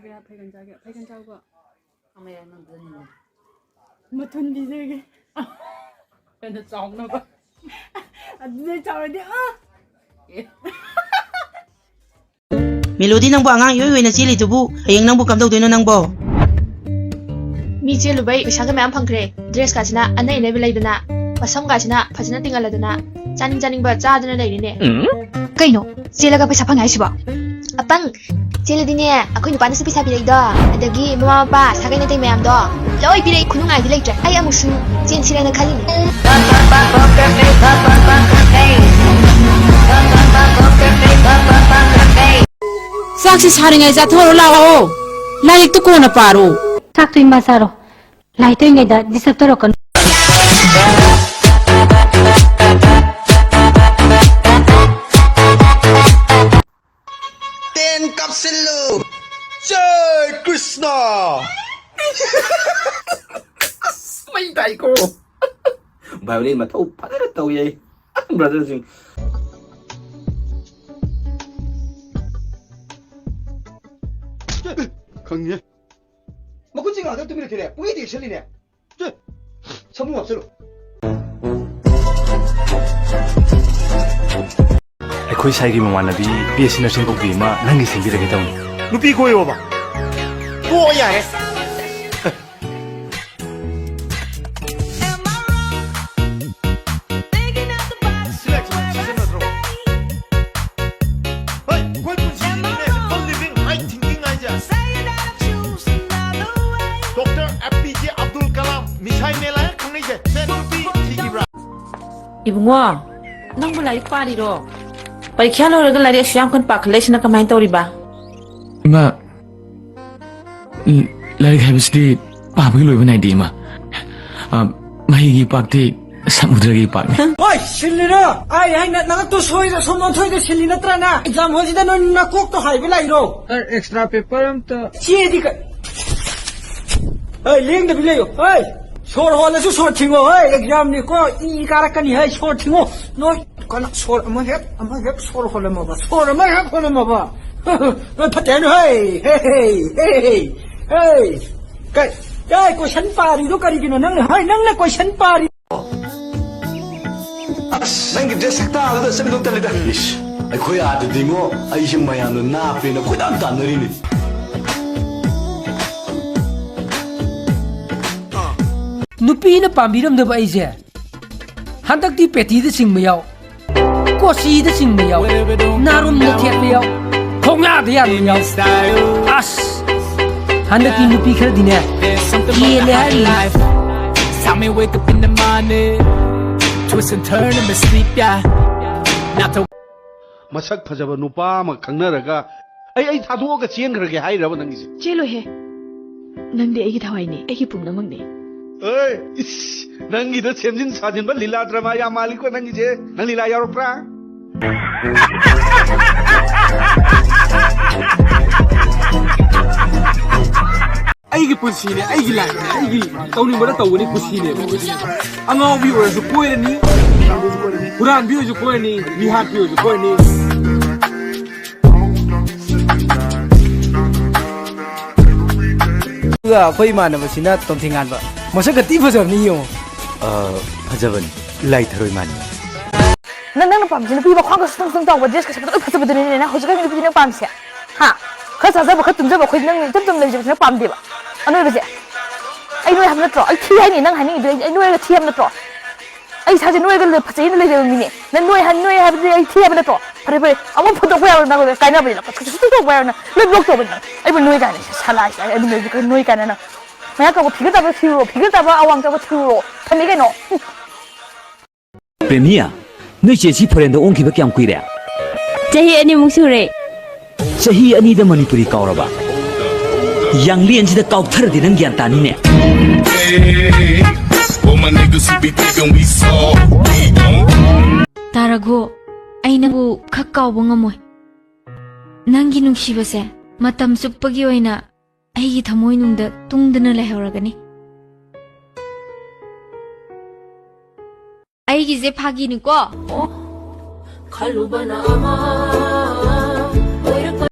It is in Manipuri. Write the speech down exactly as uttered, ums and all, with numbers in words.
ꯐꯩꯒꯟ ꯆꯥꯒꯦ, ꯐꯩꯒꯟ ꯆꯥꯎꯀꯣ꯫ ꯃꯊꯨꯟ ꯄꯤꯖꯒꯦ꯫ ꯍꯦꯟꯅ ꯆꯥꯎꯅꯕ꯫ ꯑꯗꯨꯗꯩ ꯆꯥꯎꯔꯗꯤ ꯑ꯫ ꯃꯦꯂꯣꯗꯤ, ꯅꯪꯕꯨ ꯑꯉꯥꯡ ꯏꯑꯣꯏ ꯑꯣꯏꯅ ꯆꯦꯜꯂꯤꯗꯨꯕꯨ ꯍꯌꯦꯡ ꯅꯪꯕꯨ ꯀꯝꯗꯧꯗꯣꯏꯅꯣ ꯅꯪꯕꯣ? ꯃꯤ ꯆꯦꯜꯂꯨꯕꯩ ꯄꯩꯁꯥꯒ ꯃꯌꯥꯝ ꯐꯪꯈ꯭ꯔꯦ꯫ ꯗ꯭ꯔꯦꯁꯀꯥꯁꯤꯅ ꯑꯅꯩ ꯑꯅꯩꯕ ꯂꯩꯗꯅ, ꯃꯁꯝꯒꯥꯁꯤꯅ ꯐꯖꯅ ꯇꯤꯡꯍꯜꯂꯗꯅ, ꯆꯥꯅꯤꯡ ꯆꯥꯅꯤꯡꯕ ꯆꯥꯗꯅ ꯂꯩꯔꯤꯅꯦ꯫ ꯀꯩꯅꯣ? ꯆꯦꯜꯂꯒ ꯄꯩꯁꯥ ꯐꯪꯉꯦ ꯍꯥꯏꯁꯤꯕꯣ? ꯑꯄꯪ! ꯆꯦꯜꯂꯗꯤꯅꯦ, ꯑꯩꯈꯣꯏ ꯅꯨꯄꯥꯅꯁꯨ ꯄꯩꯁꯥ ꯄꯤꯔꯛꯏꯗꯣ, ꯑꯗꯒꯤ ꯃꯃꯥ ꯃꯄꯥ, ꯁꯥꯒꯩ ꯅꯥꯇꯩ ꯃꯌꯥꯝꯗꯣ ꯂꯣꯏ ꯄꯤꯔꯛꯏ꯫ ꯈꯨꯅꯨꯡꯉꯥꯏꯗꯤ ꯂꯩꯇ꯭ꯔꯦ꯫ ꯑꯩ ꯑꯃꯨꯛꯁꯨ ꯆꯦꯟꯁꯤꯔꯅ ꯈꯜꯂꯤꯅꯦ꯫ ꯆꯥꯛꯁꯤ ꯁꯥꯔꯤꯉꯩ ꯆꯥꯊꯣꯛꯑꯔꯣ ꯂꯥꯛꯑꯣ꯫ ꯂꯥꯏꯔꯤꯛꯇꯨ ꯀꯣꯟꯅ ꯄꯥꯔꯣ꯫ ꯆꯥꯛꯇꯨ ꯏꯃꯥ ꯆꯥꯔꯣ꯫ ꯂꯥꯏꯔꯤꯛꯇ ꯑꯣꯏꯔꯤꯉꯩꯗ ꯗꯤꯁꯇꯔꯕ ꯇꯧꯔꯛꯀꯅꯨ꯫ ꯇꯦꯟ ꯀꯥꯞꯁꯤꯜꯂꯨ꯫ ꯖꯩ ꯀ꯭ꯔꯤꯁꯅ꯫ ꯑꯁ, ꯃꯩ ꯇꯥꯏꯀꯣ꯫ ꯚꯥꯏꯑꯣꯂꯤꯟ ꯃꯊꯧ ꯐꯖꯅ ꯇꯧꯏ ꯑꯩ꯫ ꯕ꯭ꯔꯗꯔꯁꯤꯡ꯫ ꯈꯪꯉꯦ꯫ ꯃꯈꯨꯠꯁꯤ ꯉꯥꯛꯇ ꯇꯨꯃꯤꯟꯅ ꯊꯤꯜꯂꯦ꯫ ꯄꯨꯡꯌꯦꯠꯇ ꯌꯦꯛꯁꯜꯂꯤꯅꯦ꯫ ꯇꯨ, ꯁꯥꯃꯨ ꯍꯥꯞꯆꯜꯂꯨ꯫ ꯑꯩꯈꯣꯏ ꯁꯥꯏꯒꯤ ꯃꯃꯥꯟꯅꯕꯤ ꯕꯤ ꯑꯦꯁ ꯁꯤ ꯅꯔꯁꯤꯡ ꯀꯧꯕꯤ ꯑꯃ ꯅꯪꯒꯤ ꯁꯦꯝꯕꯤꯔꯒꯦ ꯇꯧꯅꯤ꯫ ꯅꯨꯄꯤ ꯀꯣꯏꯌꯣꯕ꯫ ꯇꯣꯛꯑꯣ ꯌꯥꯔꯦ꯫ ꯁꯤꯖꯤꯟꯅꯗ꯭ꯔꯣ? ꯍꯣꯏ, ꯑꯩꯈꯣꯏ ꯄꯨꯟꯁꯤꯁꯤꯅꯦ simple living, high thinking ꯍꯥꯏꯁꯦ꯫ ꯗꯣꯛꯇꯔ ꯑꯦ ꯄꯤ ꯖꯦ ꯑꯕꯗꯨꯜ ꯀꯂꯥꯝ, ꯃꯤꯁꯥꯏ ꯃꯦꯂꯥ ꯍꯥꯏꯅ ꯈꯪꯅꯩꯁꯦ꯫ ꯁꯦ, ꯅꯨꯄꯤ ꯊꯤꯈꯤꯕ꯭ꯔꯥ? ꯏꯕꯨꯡꯉꯣ, ꯅꯪꯕꯨ ꯂꯥꯏꯔꯤꯛ ꯄꯥꯔꯤꯔꯣ? ꯄꯔꯤꯈ꯭ꯌꯥ ꯂꯣꯏꯔꯒ ꯂꯥꯏꯔꯤꯛ ꯑꯁꯨꯛ ꯌꯥꯝ ꯀꯟꯅ ꯄꯥꯈꯠꯂꯛꯏꯁꯤꯅ ꯀꯃꯥꯏꯅ ꯇꯧꯔꯤꯕ? ꯏꯃꯥ, ꯂꯥꯏꯔꯤꯛ ꯍꯥꯏꯕꯁꯤꯗꯤ ꯄꯥꯕꯒꯤ ꯂꯣꯏꯕ ꯅꯥꯏꯗꯦ, ꯏꯃꯥ꯫ ꯑ, ꯃꯍꯩꯒꯤ ꯏꯄꯥꯛꯇꯤ ꯁꯃꯨꯗ꯭ꯔꯒꯤ ꯏꯄꯥꯛꯅꯤ꯫ ꯍꯣꯏ, ꯁꯤꯜꯂꯤꯔꯣ? ꯑꯩ ꯍꯥꯏꯅ ꯅꯉꯛꯇꯣ ꯁꯣꯏꯔ ꯁꯣꯝ ꯑꯣꯟꯊꯣꯏꯗ ꯁꯤꯜꯂꯤ ꯅꯠꯇ꯭ꯔꯅ? ꯑꯦꯛꯖꯥꯝ ꯍꯣꯜꯁꯤꯗ ꯅꯣꯏ ꯅꯀꯣꯛꯇꯣ ꯍꯥꯏꯕ ꯂꯥꯛꯏꯔꯣ? ꯁꯥꯔ, ꯑꯦꯛꯁꯇ꯭ꯔꯥ ꯄꯦꯄꯔ ꯑꯝꯇ꯫ ꯆꯦꯗꯤ ꯀ-, ꯍꯣꯏ, ꯂꯦꯡꯗꯕꯤ ꯂꯩꯌꯨ꯫ ꯍꯣꯏ, ꯁꯣꯔ ꯍꯣꯜꯂꯁꯨ ꯁꯣꯔ ꯊꯤꯡꯉꯣ꯫ ꯍꯣꯏ, ꯑꯦꯛꯖꯥꯝꯅꯤꯀꯣ, ꯏ ꯀꯥꯔꯛꯀꯅꯤ꯫ ꯍꯣꯏ, ꯁꯣꯔ ꯊꯤꯡꯉꯣ꯫ ꯅꯣꯏ ꯀꯅꯥ ꯁꯣꯔ ꯑꯃ ꯍꯦꯛ, ꯑꯃ ꯍꯦꯛ ꯁꯣꯔ ꯍꯣꯜꯂꯝꯃꯕ? ꯁꯣꯔ ꯑꯃ ꯍꯦꯛ ꯍꯣꯜꯂꯝꯃꯕ? ꯐꯠꯇꯦ ꯍꯥꯏꯅꯨ, ꯍꯩ, ꯍꯦ, ꯍꯦ, ꯍꯦ, ꯍꯦ, ꯍꯦ꯫ ꯀꯩ, ꯀꯩ question ꯄꯥꯔꯤꯗꯣ ꯀꯔꯤꯒꯤꯅꯣ? ꯅꯪꯅ, ꯍꯩ, ꯅꯪꯅ question ꯄꯥꯔꯤ꯫ ꯑꯁ, ꯅꯪꯒꯤ dress ꯁꯛꯇꯥꯗꯨꯗ ꯆꯠꯂꯤꯗꯣ ꯇꯜꯂꯤꯗ꯫ ꯏꯁ, ꯑꯩꯈꯣꯏ ꯑꯥꯗꯗꯤꯉꯣ, ꯑꯩꯁꯦ ꯃꯌꯥꯝꯅ ꯅꯥꯞꯄꯦꯅ ꯀꯣꯏꯇꯥꯟ ꯇꯥꯟꯅꯔꯤꯅꯤ꯫ ꯅꯨꯄꯤꯅ ꯄꯥꯝꯕꯤꯔꯝꯗꯕ ꯑꯩꯁꯦ ꯍꯟꯗꯛꯇꯤ ꯄꯦꯇꯤꯗ ꯆꯤꯡꯕ ꯌꯥꯎ, ꯀꯣꯆꯤꯗ ꯆꯤꯡꯕ ꯌꯥꯎ, ꯅꯥꯔꯨꯝꯗ ꯊꯦꯠꯄ ꯌꯥꯎ, ꯈꯣꯡꯌꯥꯗ ꯌꯥꯟꯕ ꯌꯥꯎ꯫ ꯑꯁ! ꯍꯟꯗꯛꯇꯤ ꯅꯨꯄꯤ ꯈꯔꯗꯤꯅꯦ, ꯀꯦꯜꯂꯦ ꯍꯥꯏꯔꯤ꯫ Saw me wake up in the morning, twist and turn in my sleep, yeah. Not to ꯃꯁꯛ ꯐꯖꯕ ꯅꯨꯄꯥ ꯑꯃ ꯈꯪꯅꯔꯒ ꯑꯩ, ꯑꯩ ꯊꯥꯗꯣꯛꯑꯒ ꯆꯦꯟꯈ꯭ꯔꯒꯦ ꯍꯥꯏꯔꯕ ꯅꯪꯒꯤꯁꯦ? ꯆꯦꯜꯂꯣꯏꯍꯦ꯫ ꯅꯪꯗꯤ ꯑꯩꯒꯤ ꯊꯋꯥꯏꯅꯦ, ꯑꯩꯒꯤ ꯄꯨꯝꯅꯃꯛꯅꯦ꯫ ꯑꯦ, ꯏꯁ, ꯅꯪꯒꯤꯗ ꯁꯦꯝꯖꯤꯟ ꯁꯥꯖꯤꯟꯕ ꯂꯤꯂꯥ ꯗ꯭ꯔꯃꯥ ꯌꯥꯝ ꯃꯥꯜꯂꯤꯀꯣ ꯅꯪꯒꯤꯁꯦ꯫ ꯅꯪ ꯂꯤꯂꯥ ꯌꯥꯎꯔꯛꯄ꯭ꯔꯥ? ꯑꯩꯒꯤ ꯄꯨꯟꯁꯤꯅꯦ, ꯑꯩꯒꯤ ꯂꯥꯏꯐꯅꯦ, ꯑꯩꯒꯤ ꯇꯧꯅꯤꯡꯕꯗ ꯇꯧꯒꯅꯤ ꯄꯨꯟꯁꯤꯅꯦꯕ꯫ ꯑꯉꯥꯎꯕꯤ ꯑꯣꯏꯔꯁꯨ ꯀꯣꯏꯔꯅꯤ, ꯍꯨꯔꯥꯟꯕꯤ ꯑꯣꯏꯔꯁꯨ ꯀꯣꯏꯔꯅꯤ, ꯃꯤꯍꯥꯠꯄꯤ ꯑꯣꯏꯔꯁꯨ ꯀꯣꯏꯔꯅꯤ꯫ ꯑꯗꯨꯒ ꯑꯩꯈꯣꯏ ꯏꯃꯥꯟꯅꯕꯁꯤꯅ ꯇꯣꯝꯊꯤꯉꯥꯟꯕ꯫ ꯃꯁꯛꯀ ꯊꯤ ꯐꯖꯕꯅꯤ ꯌꯦꯡꯉꯣ꯫ ꯑ, ꯐꯖꯕꯅꯤ꯫ ꯂꯥꯏ ꯊꯔꯣꯏ ꯃꯥꯟꯕꯅꯤ꯫ ꯅꯪ, ꯅꯪꯅ ꯄꯥꯝꯃꯤꯁꯦ ꯅꯨꯄꯤ ꯃꯈ꯭ꯋꯥꯡꯒ ꯁꯨꯇꯪ ꯁꯨꯇꯪ ꯇꯧꯕ, dressꯀ ꯁꯦꯠꯄꯗ ꯂꯣꯏ ꯐꯖꯕꯗꯨꯅꯤꯅꯦ ꯅꯪ ꯍꯧꯖꯤꯛꯀꯥꯟꯒꯤ ꯅꯨꯄꯤꯗꯤ ꯅꯪ ꯄꯥꯝꯃꯤꯁꯦ? ꯍꯥ? ꯈꯔ ꯆꯥꯖꯕ, ꯈꯔ ꯇꯨꯝꯖꯕ, ꯑꯩꯈꯣꯏ ꯅꯪ ꯏꯆꯝ ꯆꯝꯅ ꯂꯩꯖꯕꯁꯤꯅ ꯄꯥꯝꯗꯦꯕ꯫ ꯑꯅꯣꯏꯕꯁꯦ꯫ ꯑꯩ ꯅꯣꯏ ꯍꯥꯏꯕ ꯅꯠꯇ꯭ꯔꯣ? ꯑꯩ ꯊꯤ ꯍꯥꯏꯅꯤ ꯅꯪ ꯍꯥꯏꯅꯤꯡꯉꯤꯗꯨ? ꯑꯩ, ꯑꯩ ꯅꯣꯏꯔꯒ ꯊꯤ ꯍꯥꯏꯕ ꯅꯠꯇ꯭ꯔꯣ? ꯑꯩ ꯏꯁꯥꯁꯦ ꯅꯣꯏꯔꯒ ꯂꯩ-, ꯐꯖꯩꯅ ꯂꯩꯖꯕ ꯃꯤꯅꯦ꯫ ꯅꯪ ꯅꯣꯏ ꯍꯥꯏ-, ꯅꯣꯏ ꯍꯥꯏꯕꯗꯨꯗꯤ ꯑꯩ ꯊꯤ ꯍꯥꯏꯕ ꯅꯠꯇ꯭ꯔꯣ? ꯐꯔꯦ, ꯐꯔꯦ꯫ ꯑꯃꯨꯛ ꯐꯣꯟꯗꯣꯛꯄ ꯌꯥꯔꯣꯏ ꯅꯪ, ꯀꯥꯏꯅꯕꯅꯤꯅ꯫ ꯁꯨꯇꯣꯛ ꯇꯣꯛꯄ ꯌꯥꯔꯣꯏ ꯅꯪ꯫ ꯂꯣꯏ block ꯇꯧꯕꯅꯤ ꯅꯪ꯫ ꯑꯩꯕꯨ ꯅꯣꯏ ꯀꯥꯏꯅ, ꯁꯂꯥꯏ, ꯑꯩꯕꯨ ꯅꯣꯏ ꯀꯥꯏꯅ ꯅꯪ꯫ ꯃꯌꯥ ꯀꯧꯕ figure ꯇꯥꯕ ꯊꯤꯔꯨꯔꯣ, figure ꯇꯥꯕ ꯑꯋꯥꯡ ꯇꯥꯕ ꯊꯤꯔꯨꯔꯣ꯫ ꯊꯝꯃꯤ ꯀꯩꯅꯣ꯫ ꯄ꯭ꯔꯦꯃꯤꯌꯥ, ꯅꯣꯏ ꯆꯦꯁꯤ foreignꯗ ꯑꯣꯟꯈꯤꯕ ꯀꯌꯥꯝ ꯀꯨꯏꯔꯦ? ꯆꯍꯤ ꯑꯅꯤꯃꯨꯛ ꯁꯨꯔꯦ꯫ ꯆꯍꯤ ꯑꯅꯤꯗ ꯃꯅꯤꯄꯨꯔꯤ ꯀꯥꯎꯔꯕ? ꯌꯥꯡꯂꯦꯟꯁꯤꯗ ꯀꯥꯎꯊꯔꯗꯤ ꯅꯪ ꯒ꯭ꯌꯥꯟ ꯇꯥꯅꯤꯅꯦ꯫ ꯇꯥꯔꯒꯣ, ꯑꯩ ꯅꯪꯕꯨ ꯈꯛ ꯀꯥꯎꯕ ꯉꯝꯃꯣꯏ꯫ ꯅꯪꯒꯤ ꯅꯨꯡꯁꯤꯕꯁꯦ ꯃꯇꯝ ꯆꯨꯞꯄꯒꯤ ꯑꯣꯏꯅ ꯑꯩꯒꯤ ꯊꯃꯣꯏꯅꯨꯡꯗ ꯇꯨꯡꯗꯨꯅ ꯂꯩꯍꯧꯔꯒꯅꯤ꯫ ꯑꯩꯒꯤꯁꯦ ꯐꯥꯒꯤꯅꯤꯀꯣ꯫ ꯈꯜꯂꯨꯕꯅ ꯑꯃ,